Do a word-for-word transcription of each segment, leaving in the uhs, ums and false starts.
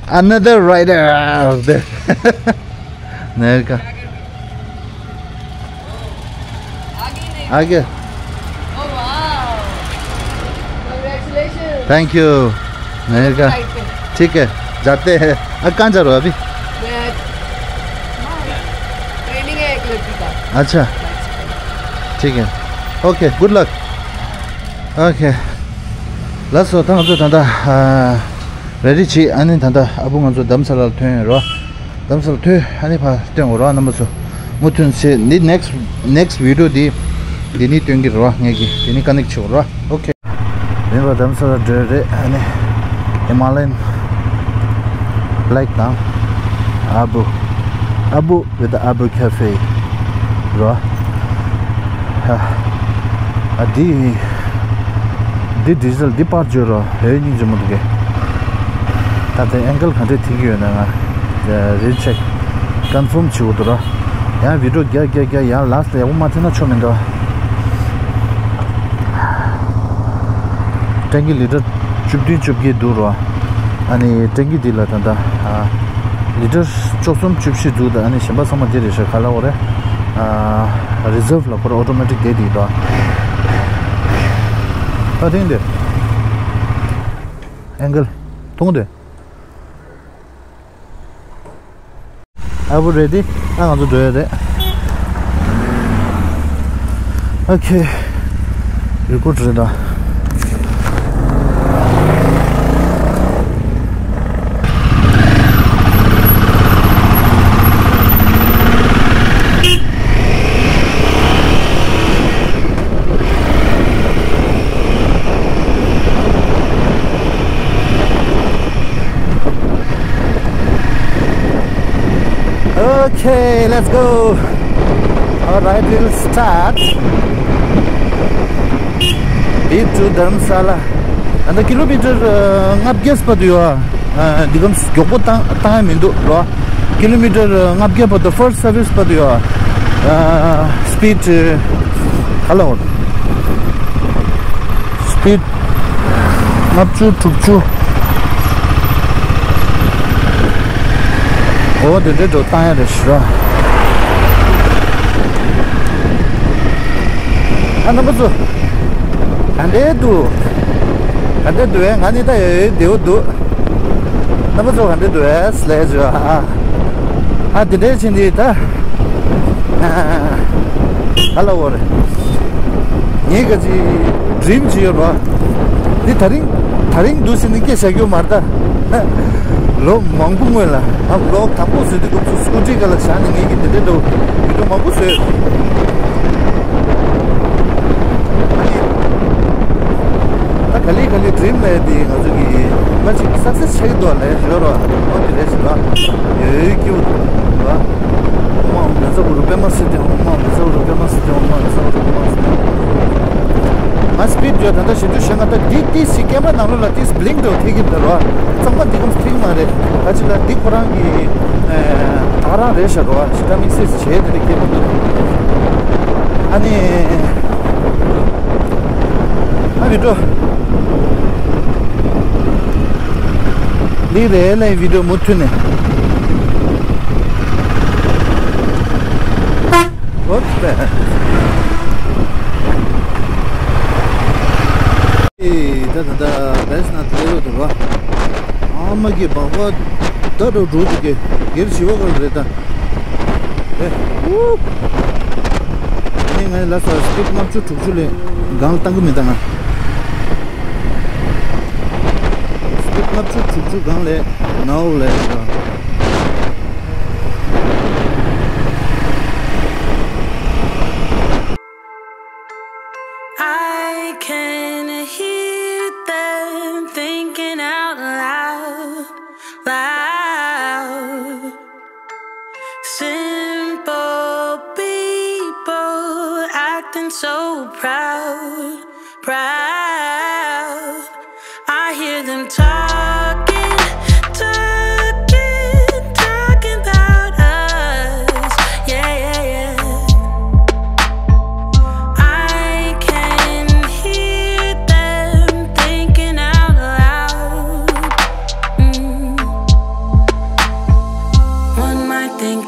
Another rider there. नहर का आगे। Thank you. नहर का। ठीक है, जाते हैं। अब कहाँ जा रहे हो अभी? ट्रेनिंग है एक लड़की का। अच्छा, ठीक है। Okay, good luck. Okay. ལགས་སོ། ད་ང་ཚོ་ད་ལྟ་རེ་ཌི་བྱེད། ཨ་ནི་ད་ལྟ་ཨ་བུ་ང་ཚོ་དྷ་རམ་ས་ལར་ཐོན་ཡོད་རོ། དྷ་རམ་ས་ལ་ཐོན། ཨ་ནི་ཕར་སྟོན་དགོས་རོ། རྣམ་པ་ཚོ་མུ་མཐུད་བྱེད། འདི་next next video འདི་འདི་ནི་སྟོན་གྱི་རོ། ངས་ཀྱི་འདི་ནི་ཀ་ནེག་བྱེད་དགོས་རོ། Okay. མེད་པ་དྷ་རམ་ས་ལ་འགྲོ་རེད། ཨ་ནི་Himalayan Black དང་ཨ་བུ། ཨ་བུ། With the Abu Cafe རོ། ཨ། ཨ། འདི་འདི་ཌི་ཟེལ་འདི་པར་བརྗོད་རོ། ཧེ། སྙིང་རྗེ་མོ་འདུག་གས། ད་ལྟ་ཨེང་གལ་ག་འདྲས་ཐིག་གི་ཡོད་ན་ང་རེ་ཆེག་ཀོན་ཕོམ་བྱེད་དགོས་འདུག་རོ། ཡང་བི་ཌི་ཡོ་རྒྱག་རྒྱག་རྒྱག་ཡང་ལཱསྟ་ལ་ཡག་པོ་མ་ཐིག་ན་ཆོ་མི་འདུག་ཊེང་ཀི་ལི་ཊར་བཅུ་བདུན་བཅོ་བརྒྱད་འདུག་རོ། ཨ་ནི་ཊེང་ཀི་འདི་ལ་ད་ལྟ་ཨ་ལི་ཊར་བཅུ་གསུམ་བཅུ་བཞི་འདུག་ད་ཨ་ནི་གཞན་པ་ཚང་མ་འདི་རེད་ཤག་ག་ལ་འོ་རེད། ཨ་རི་ཛརབ་ལ་ཁོ་ར་ཨོ་ཊོ་མེ་ཊིག་བསྡད་འདུག་ད་ཐེངས་འདི་ཨེང་གལ་མཐོང་འདི། Are you ready? ཨ། ང་ཚོ་འགྲོ་ཡ་རེད། Okay. རི་ཀོཌ་རེད་ད། Okay, let's go. All right, we'll start. Beach to Dharamsala. And the kilometer ལྔ་བརྒྱ་བར་དུ་ཡོད། འདི་གམ་མགྱོགས་པོ་བཏང་བཏང་ཡ་མི་འདུག་རོ། ཀི་ལོ་མི་ཊར་ལྔ་བརྒྱ་བར་དུ། first service བར་དུ་ཡོད། སི་པིཌ་ག་ལ་འོ། སི་པིཌ་ལྔ་བཅུ་དྲུག་ཅུ། འོ་དེ་འདྲའི་འགྲོ་བཏང་ཡ་རེད་ཤི་ར། ཨ། རྣམ་པ་ཚོ། ག་འདྲས་འདུག་ག་འདྲས་འདུག་ཨེ། ང་ནི་ད་ཡོད་ཡོད་བདེ་བོ་འདུག་རྣམ་པ་ཚོ་ག་འདྲས་འདུག་ཨེ། ལས་བྱོས་ཨ། ཨ། དེ་འདྲས་ཕྱིན་དེ་ད། ཨ། ག་ལ་འོ་རེད། ངས་ག་ཅི་ཌི་རིམ་ཅིག་ཡོད་རེད་བ། འདི་ད་རིང་ད་རིང་འདུག་ཟེར་ནས་སྐད་བཤད་རྒྱུ་མ་རེད་ད། ལོ་མང་པོ་སྔོན་ལ་ང་བི་ལོག་དང་པོ་བཟོས་དུས་སྐབས་སུ་སི་ཀུ་ཊི་སྒང་ལ་བཞག་ནས་ངས་ཀྱི་དེ་འདྲའི་འདྲ་བོ་བི་ཌིའོ་མང་པོ་བཟོས། ཨ་ནི་ད་ག་ལེ་ག་ལེ་ཌི་རིམ་ལབ་ཡ་དེ་ང་ཚོ་གི་མ་ཅིག་སག་སེ་སི་ཆགས་ཀྱི་འདུག་ལབ་ཡ་ཞིག་ཡོད་རེད་བ། འོ་དེ་འདྲ་ཞིག་རེད་བ། ཡོད་ཡོད་སྐྱིད་པོ་འདུག་རེད་བ། ཨོཾ་ཨཱཿཧཱུྃ་བཛྲ་གུ་རུ་པདྨ་སིདྡྷི། ཨོཾ་ཨཱཿཧཱུྃ་བཛྲ་གུ་རུ་པདྨ་སིདྡྷི། ཨོཾ་ཨཱཿཧཱུྃ་བཛྲ་གུ་རུ་པདྨ་སིདྡྷི། ང་སི་པིཌ་བརྗོད་ད་ལྟ་ཞེ་དྲུག་ཞེ་ལྔ། ད་འདི་ཏིས་ཀེམ་ར་ནང་ལོགས་ལ་ཏིས་བི་ལིང་འདྲ་བོ་ཐེབས་ཀྱི་འདུག་ར། ཚང་མ་འདི་གམ་ཐེབས་ཀྱི་མ་རེད། ད་ཅི་ལ་འདི་ཁོ་རང་གི་ཨ་རང་རེད་ཤག་ར། ཞི་ཏ་མིག་སེས་བྱས་དེ་འདྲ་སྐྱེས་པ་འདུག་ཨ་ནི་ཨ་བི་ཌིའོ། ལིག་རེད་ལེ་བི་ཌིའོ་མུ་མཐུད་ནས། ཨོ་ཙི། ཨེ། ད་ད་ད་བེས་ན་དེ་རུ་འདུག་བ། ཨ་མ་གི་སྦག་སྦག་ད་འགྲོ་འགྲོ་འདུག་གི། སྒེར་བྱི་བ་ག་རེད་ད། ཨེ། ཨུ། ངས་ངའི་ལ་ས་སི་པིཌ་ལྔ་བཅུ་དྲུག་ཅུ་ལས་སྒང་ལ་བཏང་གི་མི་འདུག་ང་། སི་པིཌ་ལྔ་བཅུ་དྲུག་ཅུ་སྒང་ལས་ནའོ་ལས། I can hear them thinking out loud, loud. Simple people acting so proud, proud. I hear them talking, talking, talking about us. Yeah, yeah, yeah. I can hear them thinking out loud. Mm.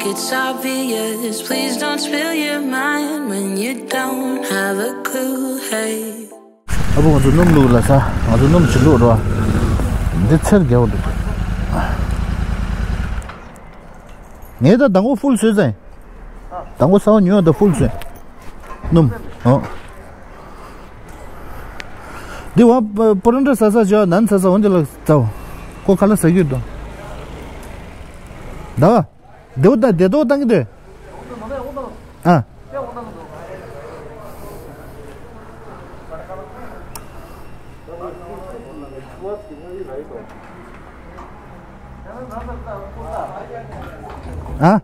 It's obvious, please don't spill your mind when you don't have a clue, hey. ཨ་བུ་ང་ཚོ་སྣུམ་བླུགས་ལ་ས། ང་ཚོ་སྣུམ་ཅིག་བླུགས་རོགས། འདི་ཚེར་རྒྱག་འདུག་ངས་ད་དང་པོ་ཧྥུལ་བཟོས་ཚར། དང་པོ་ས་བ་ཉོས་ད་ཧྥུལ་བཟོས། སྣུམ། ཨོ། འདི་བ་པོ་རན་འདྲ་ས་ས་ཅོ་ནན་ས་ས་འོན་ཏེ་ལ་ཙའོ། ཁོ་ཁ་ལ་ཟ་རྒྱུ་དང་། ད་བ། དེ་བོ་ད་དེ་ཏོ་བཏང་གི་འདུག་ཨ། ཨ།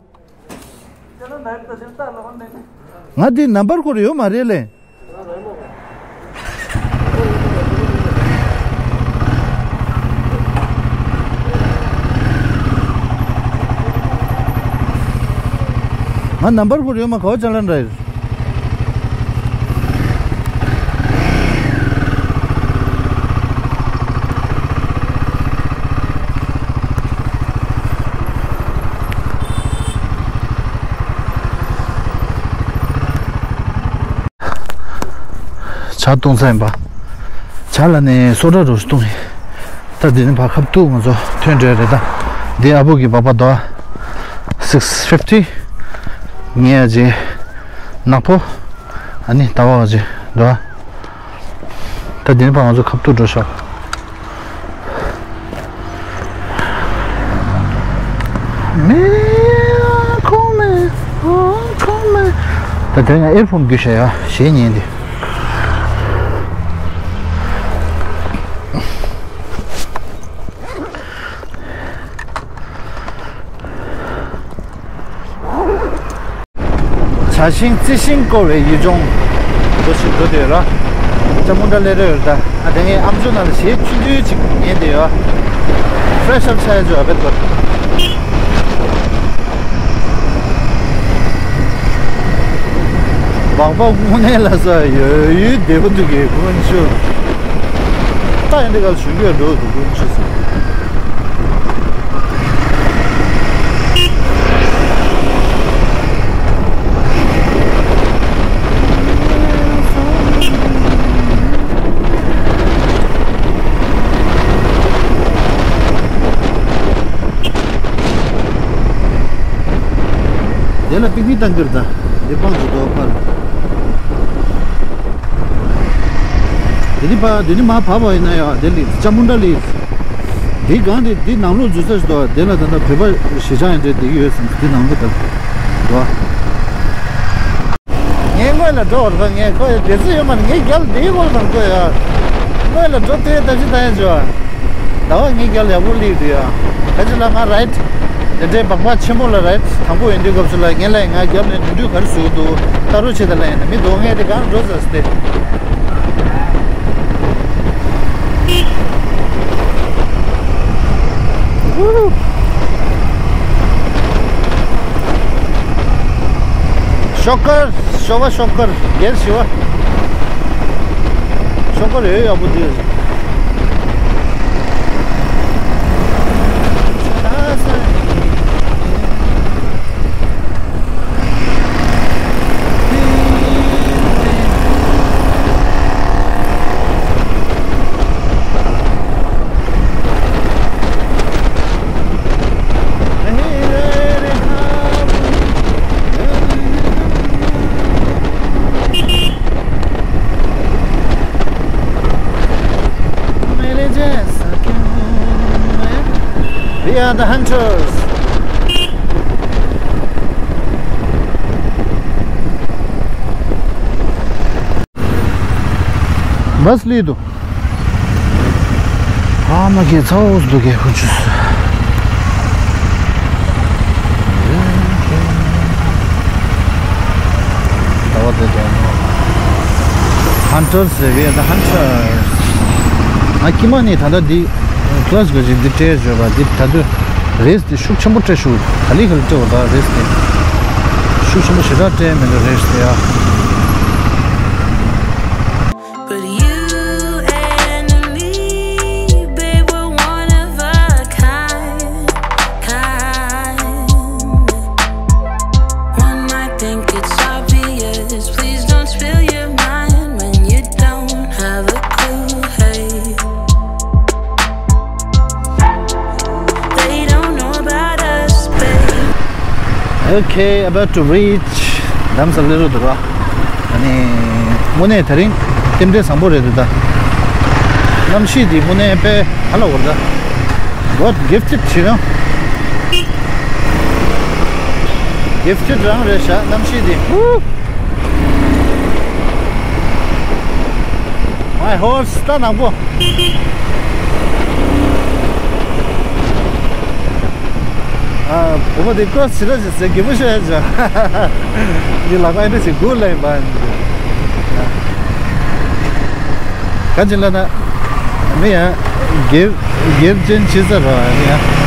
ང་འདི་ནམ་བར་ཁོ་ར་ཡོད་མ་རེད་ལེ། ང་ནམ་བར་ཁོ་ར་ཡོད་མ་གའོ་ཅང་ལ་འདྲ་ཡོད། ཇ་བཏུང་ས་ཡིན་པ། ཇ་ལ་ནི་སོ་ཌ་རོ་སི་བཏུང་ཡིན། ད་འདི་ནི་ཕ་ཁབ་ཏུ་ང་ཚོ་ཐོན་འདྲ་རེད་ད། འདི་ཨ་བུ་གི་པ་པ་དོ། སིགས་ཕིབ་ཊི། ངའི་ཨ་ཅེ། ནག་པོ། ཨ་ནི་ཟླ་བ་ཨ་ཅེ་དོ། ད་འདི་ནི་ཕ་ང་ཚོ་ཁབ་ཏུ་འགྲོ་ཤག་མེ་ཁོ་མེ་ཁོ་མེ། ད་དེ་ང་ཨེར་ཕོན་རྒྱུ་བྱ་ཡ་ཞེ་ཉན་དེ། བྱ་ཤིང་རྩི་ཤིང་བསྐོར་བའི་ཡུལ་ལྗོངས། འགྲོ་ཞིག་འགྲོ་དུས་ར། ལྕམ་མོ་འདྲ་སླེབས་རེད་ད། ཨ་དེ་ངའི་ཨམ་ཅོག་ནང་ལ་གཞས་ཆུང་ཆུང་ཅིག་ཉན་དེ་ཡོད། ཕེ་རེ་ཤི་ཨབ་ཆགས་ཡ་ཅོ་ཨ་བེད་གོ། སྦག་སྦག་དངོས་གནས་ལ་ས་ཡོད་ཡོད་བདེ་པོ་འདུག་གི་དཀོན་མཆོག་ད་ཡིན་འདི་ག་ཞུ་རྒྱུ་འགྲོ་འདུག་དཀོན་མཆོག་ཟེར། དེ་ལ་པིག་ནིག་བཏང་གི་རེད་ད། འདི་སྤང་ཚོ་དོ་ཕར། དེ་ནི་པ་དེ་ནི་མ་བབས་པ་ཡིན་ན་ཡ་དེ་ལི་ལྕམ་མོ་འདྲ་ལི། འདི་གང་དེ་འདི་ནང་ལོགས་འཛུལ་ས་ཞིག་འདུག་དེ་ལ་ད་ལྟ་བོད་པ་གཞིས་ཆགས་ཡང་འདྲ་བསྡད་ཀྱི་ཡོད་ཟེར་འདི་ནང་ལོགས་ད། འདུག་ངས་སྔོན་ལ་འགྲོ་བར་ཁ་ངས་ཁོ་ཡ་བདེ་ཚོད་ཡོད་མ་རེད། ངའི་རྒྱབ་ལ་བསྡད་ཡོད་མ་རེད་ཁོ་ཡ། སྔོན་ལ་འགྲོ་དུས་ཐབས་ཤེས་བཏང་ཡ་བྱོས། ཟླ་བ་ངའི་རྒྱབ་ལ་ཡག་པོ་སླེབས་འདུག་ཡ། ཁ་ཅིག་ལ་ང་རའིཊ། དེ་འདྲའི་སྦག་སྦག་ཆེན་པོ་ལ་རའིཊ་དང་པོ་ཡིན་དུས་སྐབས་སུ་ལ་ངས་ལ་ང་རྒྱབ་ལ་ནུས་མཐུ་ག་རེ་བཟོས་འདུག་ལྟ་རོགས་བྱེད་ད་ལ་ཡིན་ན་མི་འདུག་ངས་དེ་གང་འགྲོ་ཟེར་ཏེ། ཤོག་དཀར། ཤོ་བ་ཤོག་དཀར། སྒེར་ཞི་བ། ཤོག་དཀར་ཡོད་ཡག་པོ་འདུག We are the hunters. བྷ་སི་སླེབས་འདུག་ཨ་མ་ཁྱེད་ཚ་བོ་འདུག་གས་ཁུ་ཆུ། ཟླ་བ་དེ་དང་། Hunters ཟེར་བས་ད་Hunters། ང་ཁྱི་མ་ནི་ད་ལྟ་འདི་ཀླ་ཆ་ག་ཅིག་འདི་སྤྲད་བརྗོད་པ་འདི་ད་དུ་རེས་དེ་ཤུགས་ཆེན་པོ་སྤྲད་ཤུགས་ག་ལི་ག་ལི་སྤྲད་བ་ད་རེས་དེ་ཤུགས་ཆེན་པོ་ཞེ་དྲག་སྤྲད་མེད་ན་རེས་དེ་ཡ། But you and me, babe, we're one of a kind, kind. Okay, about to reach Dharamsala རེད་འདུག་ར། ཨ་ནི་དངོས་གནས་དེ་རིང་རྟེན་འབྲེལ་བཟང་པོ་རེད་འདུག་ད། གནམ་གཤིས་འདི་དངོས་གནས་དཔེ་ཧ་ལས་པ་རེད་ད། God gifted, you know. Gifted རང་རེད་ཤག་གནམ་གཤིས་འདི། My horse ད་ནག་པོ། ཨ། བུ་མོ་དེ་ཀོ་ཟི་ར་ཟེར་ཟེར་གི་མོ་ཤ་ཡ་ཟེར། འདི་ལག་པ་འདི་ཟེར་གུ་ལ་ཡིན་པ། ག་ཅི་ལ་ན། མི་ཡང་སྒེར་སྒེར་ཅན་བྱེད་ས་ར་ཡང་།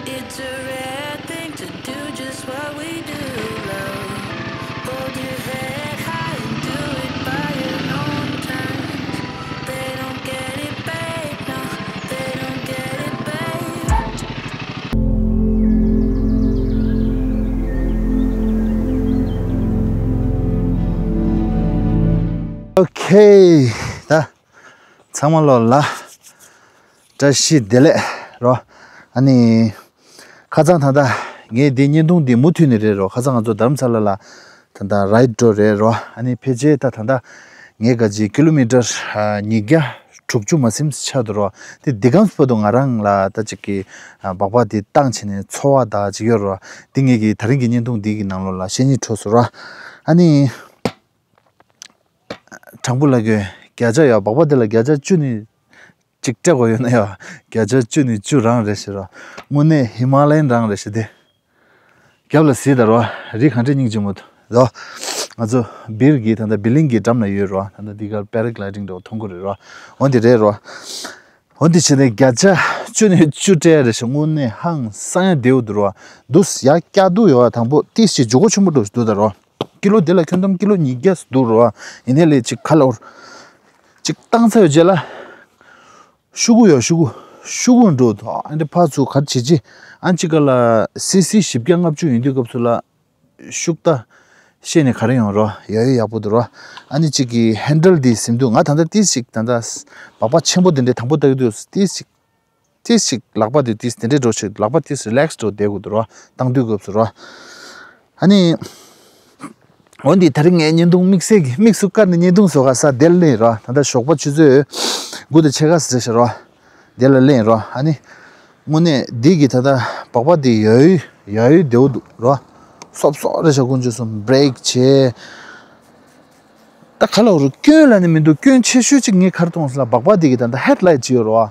It's a rare thing to do just what we do, love. Hold your head high and do it by your own terms. They don't get it, babe, no, they don't get it, babe. Okay, ད་ཚང་མ་ལོ་ལ་བཀྲ་ཤིས་བདེ་ལེགས་རོ། ཨ་ནི། ཁ་སང་ད་ལྟ་ངས་འདི་བརྙན་ཐུང་འདི་མུ་མཐུད་ནས་རེད་རོ། ཁ་སང་ང་ཚོ་རྡ་རམ་ས་ལ་ལ་ད་ལྟ་རའིཌ་འགྲོ་རེད་རོ། ཨ་ནི་ཕལ་ཆེར་ད་ད་ལྟ་ངས་ག་ཅི་ཀི་ལོ་མི་ཊར་ཉིས་བརྒྱ་དྲུག་ཅུ་མ་ཟིན་ཆགས་འདུག་རོ། དེ་འདི་གམ་བར་དུ་ང་རང་ལ་ད་ཅིག་གི་སྦག་སྦག་འདི་བཏང་བྱས་ནས་ཚོར་བ་ད་ཅིག་ཡོད་རོ། འདི་ངས་གི་ད་རིང་གི་བརྙན་ཐུང་འདི་གི་ནང་ལོགས་ལ་བཤད་སྙིང་བྲོ་སོང་རོ། ཨ་ནི། དྲང་པོ་ལབ་དགོས། བརྒྱ་ཆ་ཡ་སྦག་སྦག་དེ་ལ་བརྒྱ་ཆ་བཅུ་ནི་གཅིག་སྤྲད་དགོས་ཡོད་ན་ཡ། བརྒྱ་ཆ་བཅུ་ནི་བཅུ་རང་རེད་ཤག་ར། དངོས་གནས་ཧི་མ་ལ་ཡན་རང་རེད་ཤག་དེ། རྒྱབ་ལ་གཟིགས་དང་རོ། རི་ག་འདྲ་སྙིང་རྗེ་མོ་འདུག་རོ། ང་ཚོ་སྦིར་གྱི་ད་ལྟ་སྦི་ལིང་གི་འགྲམ་ལ་ཡོད་རོ། ད་ལྟ་འདི་གར་པེ་ར་གི་ལའི་ཌིང་འདྲ་བོ་མཐོང་གི་རེད་རོ། འོ་འདི་རེད་རོ། འོ་འདི་བྱས་ནས་བརྒྱ་ཆ་བཅུ་ནས་བཅུ་སྤྲད་རེད་ཤག་དངོས་གནས་ཧང་སང་ཡ་བདེ་བོ་འདུག་རོ། འདུག་ཡ་སྐྱ་དུ་ཡོད་བ། དང་པོ་ཏིས་ཞིག་ཇོ་གོ་ཆེན་པོ་འགྲོ་ཞིག་འདུག་ད་རོ། ཀི་ལོ་དེ་ལ་ཁྱོན་བསྡོམས་ཀི་ལོ་ཉིས་བརྒྱ་འདུག་རོ། ཡིན་ནའི་ལས་ཅིག་ཁ་ལོར་ཅིག་བཏང་ཚར་བའི་རྗེས་ལ། ཤུ་གུ་ཡོད། ཤུ་གུ། ཤུ་གུ་འགྲོ་འདུག་ཨ་འདྲ་ཕར་ཚུར་ག་རེ་བྱེད་ཅི། ཨ་ཅི་ག་ལ་སི་སི་བཞི་བརྒྱ་ལྔ་བཅུ་ཡིན་དུས་སྐབས་སུ་ལ། ཤུགས་ད་ཤེས་ནས་ག་རེ་ཡོང་རོ། ཡ་ཡོ་ཡག་པོ་འདུག་རོ། ཨ་ནི་གཅིག་གི་ཧེན་ཌལ་འདི་ཟིན་དུས་ང་ད་ལྟ་ཏིས་ཅིག་ད་ལྟ་སྦག་སྦག་ཆེན་པོ་འདི་འདྲའི་དང་པོ་ལྟ་གི་འདུག་ཏིས་ཅིག་ཏིས་ཅིག་ལག་པ་འདི་ཏིས་དེ་འདྲའི་འགྲོ་ཞིག་ལག་པ་ཏིས་རི་ལེགས་འགྲོ་བསྡད་དགོས་འདུག་རོ། བཏང་དུས་སྐབས་སུ་རོ། ཨ་ནི། འོ་འདི་ད་རིང་ངའི་བརྙན་ཐུང་དམིགས་བསལ་གྱི་དམིགས་སུ་བཀར་ནས་བརྙན་ཐུང་བཟོ་ག་ས་དེར་སླེབས་རོ། ད་ལྟ་ཞོགས་པ་ཆུ་ཚོད་དགུ་དང་ཕྱེད་ཀ་ཟེར་ཤག་རོ། དེ་ལ་སླེབས་རོ། ཨ་ནི། དངོས་གནས་འདི་གི་ད་ལྟ་སྦག་སྦག་འདི་ཡ་ཡོ་ཡ་ཡོ་བདེ་བོ་འདུག་རོ། སོབ་སོབ་རེད་ཤག་ཀུན་སྤྱོད་གསུམ་བྷི་རེག་བྱས། ད་ག་ལ་རུ་སྐྱོན་ལ་ནི་མི་འདུག་སྐྱོན་ཆེ་ཤོས་གཅིག་ངས་ག་རེ་མཐོང་སོང་ལབ་ན་སྦག་སྦག་འདི་གི་ད་ལྟ་ཧེཌ་ལའིཊ་ཅིག་ཡོད་རོ།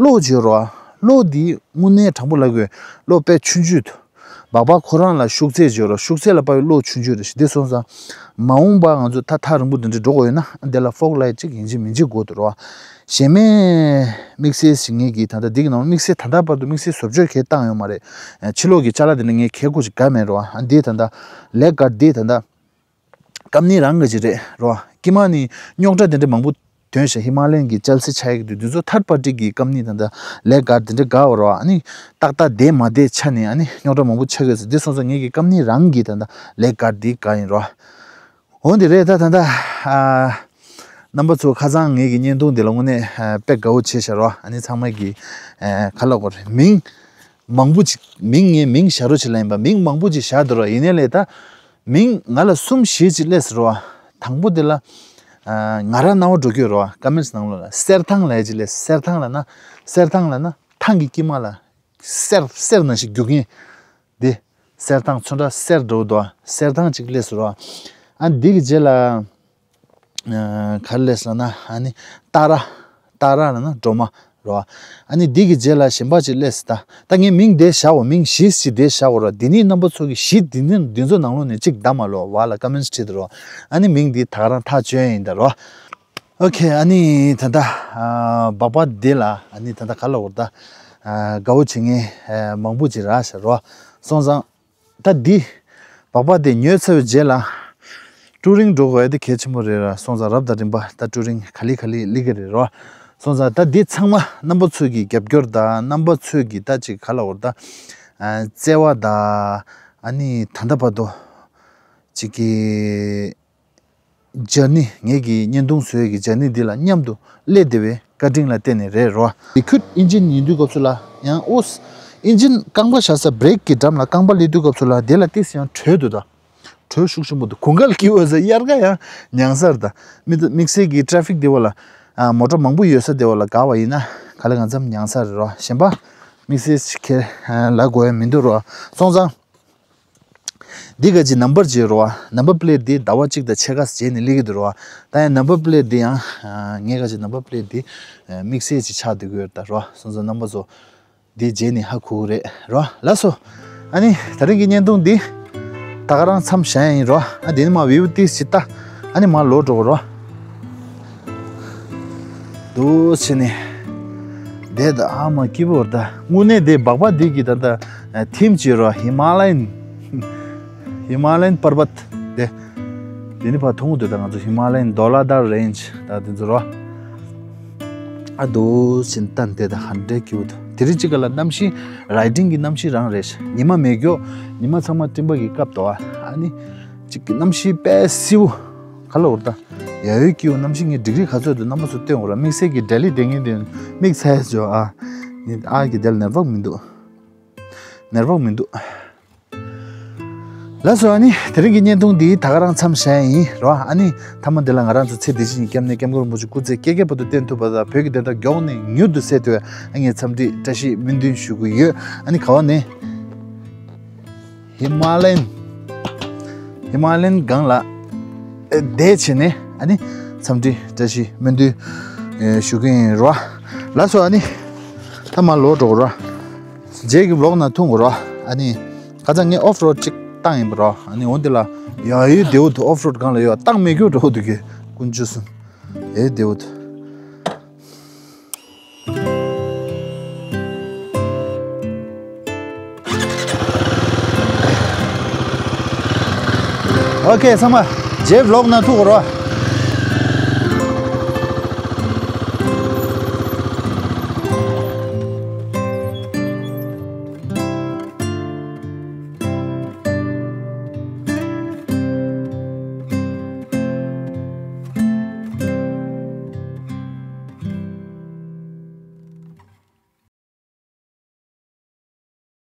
གློག་ཅིག་ཡོད་རོ། གློག་འདི་དངོས་གནས་དྲང་པོ་ལབ་དགོས། གློག་དཔེ་ཆུང་ཆུང་འདུག་སྦག་སྦག་ཁོ་རང་ལ་ཤུགས་ཚད་ཅིག་ཡོད་རོ། ཤུགས་ཚད་ལ་དཔག་པའི་གློག་ཆུང་ཆུང་རེད་ཤག་དེ་སོང་ཙང་། མ་འོངས་པ་ང་ཚོ་ཐག་ཐག་རིང་པོ་འདི་འདྲ་འགྲོ་དགོས་ཡོད་ན་འདི་ལ་ཕོག་ལའིཊ་ཅིག་ཡིན་གཅིག་མིན་གཅིག་དགོས་འདུག་རོ། གཞན་མའི་དམིགས་བསལ་ཞིག་ངེད་ཀྱིས་ད་ལྟ་འདི་གི་ནང་དམིགས་བསལ་ད་ལྟ་བར་དུ་དམིགས་བསལ་བཟོ་བཅོས་གང་ཡང་བཏང་ཡོད་མ་རེད། ཕྱི་ལོགས་ཀྱི་ཅ་ལག་འདི་ནི་ངས་གལ་དགོས་ཅིག་དགའ་མེད་རོ། ཨ་འདི་ད་ལྟ་ལེག་གཱར་འདི་ད་ལྟ་ཀམ་ནི་རང་གི་ཅིག་རེད་རོ། དཀྱིལ་མ་ནི་རྙོག་དྲ་དེ་འདྲ་མང་པོ་ཐོན་ཤག་ཧི་མ་ལ་ཡན་གྱི་ཅལ་སི་ཆགས་ཀྱི་འདུག་འདི་ཚོ་ཐར་པར་ཊི་གི་ཀམ་ནི་ད་ལྟ་ལེག་གཱར་དེ་འདྲ་དགའ་བ་རོ། ཨ་ནི་ཏག་ཏག་བསྡད་མ་བསྡད་ཆ་ནས་ཨ་ནི་རྙོག་དྲ་མང་པོ་ཆགས་ཡོད་ཟེར། འདི་སོང་ཙང་ངེད་ཀྱི་ཀམ་ནི་རང་གི་ད་ལྟ་ལེག་གཱར་འདི་དགའ་ཡིན་རོ། འོ་འདི་རེད། ད་ད་ལྟ་ཨ། རྣམ་པ་ཚོ་ཁ་སང་ངེད་ཀྱི་བརྙན་ཐུང་འདི་ལ་དངོས་གནས་ཨ་དཔེ་དགའ་བོ་བྱས་ཤག་རོ། ཨ་ནི་ཚང་མ་གི་ཨ་ག་ལབ་དགོས་རེད། མིང་མང་པོ་ཅིག་མིང་ངས་མིང་བཞག་རོགས་བྱེད་ལབ་ཡིན་པ། མིང་མང་པོ་ཅིག་བཞག་འདུག་རོ། ཡིན་ནའི་ལས་ད་མིང་ང་ལ་གསུམ་བཞི་ཅིག་སླེབས་སོང་རོ། དང་པོ་དེ་ལ་ ཨ། ང་རང་སྣང་བ་འགྲོ་གི་ཡོད་རེད་བ། ཀོ་མེན་ཊི་ནང་ལོགས་ལ་གསེར་ཐང་ལབ་ཡ་ཅིག་སླེབས། གསེར་ཐང་ལབ་ན། གསེར་ཐང་ལབ་ན་ཐང་གི་དཀྱིལ་མ་ལ། གསེར་གསེར་ནང་བཞིན་རྒྱུག་མཁན། འདི། གསེར་ཐང་། ཚོན་ཁྲ་གསེར་འདྲ་བོ་འདུག་བ། གསེར་ཐང་ཅིག་སླེབས་སོང་ར། ཨ་ནི་འདི་གི་རྗེས་ལ། ཨ། ག་རེ་སླེབས་སོང་ལབ་ན། ཨ་ནི་ཏཱ་ར། ཏཱ་ར་ལབ་ན་སྒྲོལ་མ་རེད་བ། ཨ་ནི་འདི་གི་རྗེས་ལ་གཞན་པ་ཅིག་སླེབས་སོང་། ད། ད་ངས་མིང་དེ་བཞག་འོ། མིང་བཞི་ཞིག་དེ་བཞག་འོ་ར། འདི་ནི་རྣམ་པ་ཚོ་གི་བཞི་འདི་ནི་འདི་ཚོ་ནང་ལོགས་ནས་གཅིག་གདམ་མ་ལོ་བ་ལ་ཀོ་མེན་ཊི་བྲིས་དེ་རོ། ཨ་ནི་མིང་འདི་ད་ག་རང་ཐག་བཅད་ཡིན་ད་རོ། ཨོ་ཁེ། ཨ་ནི་ད་ལྟ། ཨ། སྦག་སྦག་འདི་ལ། ཨ་ནི་ད་ལྟ་ག་ལབ་དགོས་རེད་ད། ཨ། དགའ་བོ་བྱེད་མཁན། ཨ། མང་པོ་ཅིག་རག་ཤག་རོ། སོང་ཙང་། ད་འདི། སྦག་སྦག་འདི་ཉོས་ཚར་བའི་རྗེས་ལ། ཊུ་རིང་འགྲོ་དགོས་ཡ་དེ་གལ་ཆེན་པོ་རེད་ར། སོང་ཙང་རབ་དང་རིམ་པ་ད་ཊུ་རིང་ག་ལེ་ག་ལེ་སླེབས་ཀྱི་རེད་རོ། སོང་ཙང་ད་འདི་ཚང་མ་རྣམ་པ་ཚོ་གི་རྒྱབ་སྐྱོར་དང་། རྣམ་པ་ཚོ་གི་ད་ཅིག་ག་ལབ་དགོས་རེད་ད། ཨ། བརྩེ་བ་དང་། ཨ་ནི་ད་ལྟ་བར་དུ་ཅིག་གི་ཇར་ནི། ངེད་ཀྱི་བརྙན་ཐུང་བཟོ་ཡས་ཀྱི་ཇར་ནི་འདི་ལ་མཉམ་དུ་སླེབས་བསྡད་པའི་བཀའ་དྲིན་ལ་བརྟེན་ནས་རེད་རོ། ལི་ཁུཌ་ཨིན་ཇིན་ཡིན་དུས་སྐབས་སུ་ལ་ཡང་། ཨོ། ཨིན་ཇིན་རྐང་པ་བཞག་ས་བྷི་རེག་གི་འགྲམ་ལ་རྐང་པ་སླེབས་དུས་སྐབས་སུ་ལ་དེ་ལ་ཏིས་ཡང་དྲོད་འདུག་ད། དྲོད་ཤུགས་ཆེན་པོ་འདུག། དགུན་ཁ་ལ་སྐྱིད་པོ་ཟེར། དབྱར་ཁ་ཡང་མྱངས་ས་རེད་ད། མི། དམིགས་བསལ་གྱི་ཊེ་ཕིག་དེ་བ་ལ། ཨ། མོ་ཊ་མང་པོ་ཡོད་ས་དེ་བ་ལ་དགའ་བ་ཡིན་ན། ག་ལེ་གང་འཚམ་མྱངས་ས་རེད་རོ། གཞན་པ་དམིགས་བསལ་ཁྱེད་ལབ་དགོས་ཡ་མི་འདུག་རོ། སོང་ཙང་། འདི་ག་ཅིག་ནམ་བར་ཅིག་རོ། ནམ་བར་པི་ལེ་ཊི་འདི་ཟླ་བ་གཅིག་དང་ཕྱེད་ཀ་རྗེས་ནས་སླེབས་ཀྱི་འདུག་རོ། ད་ཡང་ནམ་བར་པི་ལེ་ཊི་འདི་ཡང་། ཨ། ངས་ག་ཅིག་ནམ་བར་པི་ལེ་ཊི་འདི། ཨ། དམིགས་བསལ་ཅིག་ཆགས་བསྡད་ཀྱི་ཡོད་ད་རོ། སོང་ཙང་རྣམ་པ་ཚོ་འདི་རྗེས་ནས་ཧ་གོ་གི་རེད་རོ། ལགས་སོ། ཨ་ནི་ད་རིང་གི་བརྙན་ཐུང་འདི་ད་ག་རང་མཚམས་བཞག་ཡ་ཡིན་རོ། ཨ། དེ་ནས་མར་བིའུ་ཏིས་ཅིག་ལྟ། ཨ་ནི་མར་ལོག་འགྲོ་གི་རོ། འདུག་བྱས་ནས་བསྡད་ད། ཨ་མ་སྐྱིད་པོ་རེད་ད། དངོས་གནས་དེ་སྦག་སྦག་འདི་གི་ད་ལྟ་ཐིམ་བྱས་རོ། ཧི་མ་ལ་ཡན། ཧི་མ་ལ་ཡན་པར་བཏ་དེ། དེ་ནི་ཕར་མཐོང་གི་འདུག་ད། ང་ཚོ་ཧི་མ་ལ་ཡན་ཌོ་ལ་ཌར་རེན་ཇི་ད་དེ་ཚོ་རོ། ཨ། འདུག་བྱས་ནས་ད་བསྡད་ད་ཧ་ལས་སྐྱིད་པོ་འདུག། དེ་རིང་གཅིག་ག་ལ་གནམ་གཤིས། རའི་ཌིང་གི་གནམ་གཤིས་རང་རེད་ཤག། ཉི་མ་མེད་རྒྱུ། ཉི་མ་ཚང་མ་སྤྲིན་པ་གིས་བཀབ་འདུག། ཨ། ཨ་ནི་གཅིག་གི་གནམ་གཤིས་དཔེ་བསིལ་པོ། ག་ལབ་དགོས་རེད་ད། ཡ་ཡོད་སྐྱིད་པོ། གནམ་གཤིས་ངས་ཌིག་རི་ག་ཚོད་འདུག་རྣམ་པ་ཚོ་སྟོན་དགོས་ར། དམིགས་བསལ་གྱི་ལྡི་ལི་བསྡད་མཁན་དེ་དམིགས་བསལ་བྱོས་ཨ། ནི་ཨ་གི་དེ་ལ་ནེཊ་ཝརཀ་མི་འདུག། ནེཊ་ཝརཀ་མི་འདུག། ལགས་སོ། ཨ་ནི་དེ་རིང་གི་བརྙན་ཐུང་འདི་ད་ག་རང་མཚམས་བཞག་ཡ་ཡིན་རོ། ཨ་ནི་མཐའ་མ་འདི་ལ་ང་རང་ཚོ་ཚེ་འདི་ཕྱི་གཉིས་སྐྱབས་གནས་སྐྱབས་མགོན་རིན་པོ་ཆེ་སྐུ་ཚེ་བསྐལ་བརྒྱའི་བར་དུ་བརྟན་ཐུབ་པ་དང་། བོད་ཀྱི་བདེན་མཐའ་མགྱོགས་ནས་མྱུར་དུ་གསལ་ཐུབ་པའི་ཨ་ངས་འཚམས་འདྲི་བཀྲ་ཤིས་སྨོན་འདུན་ཞུ་གི་ཡོད། ཨ་ནི་ག་བ་ནས། ཧི་མ་ལ་ཡན། ཧི་མ་ལ་ཡན་སྒང་ལ་བསྡད་བྱས་ནས་ཨ་ནི་འཚམས་འདྲི་བཀྲ་ཤིས་སྨོན་འདུན་ཞུ་གི་ཡིན་རོ། ལགས་སོ། ཨ་ནི་ད་མར་ལོག་འགྲོ་དགོས་རོ། རྗེས་ཀྱི་ཝི་ལོག་ནང་ཐུག་དགོས་རོ། ཨ་ནི་ཁ་སང་ངས་ཨོཕ་རོཌ་ཅིག་བཏང་ཡིན་པ་རོ། ཨ་ནི་འོ་འདི་ལ་ཡ་ཡོད་བདེ་བོ་འདུག། ཨོཕ་རོཌ་སྒང་ལ་ཡོད་བཏང་མེད་རྒྱུ་འགྲོ་འདུག་གི། ཀུན་སྤྱོད་སུན་ཡ་ཡོད་བདེ་བོ་འདུག། ཨོ་ཁེ་ཚང་མ། རྗེས་ཝི་ལོག་ནང་ཐུག་གོ་རོ།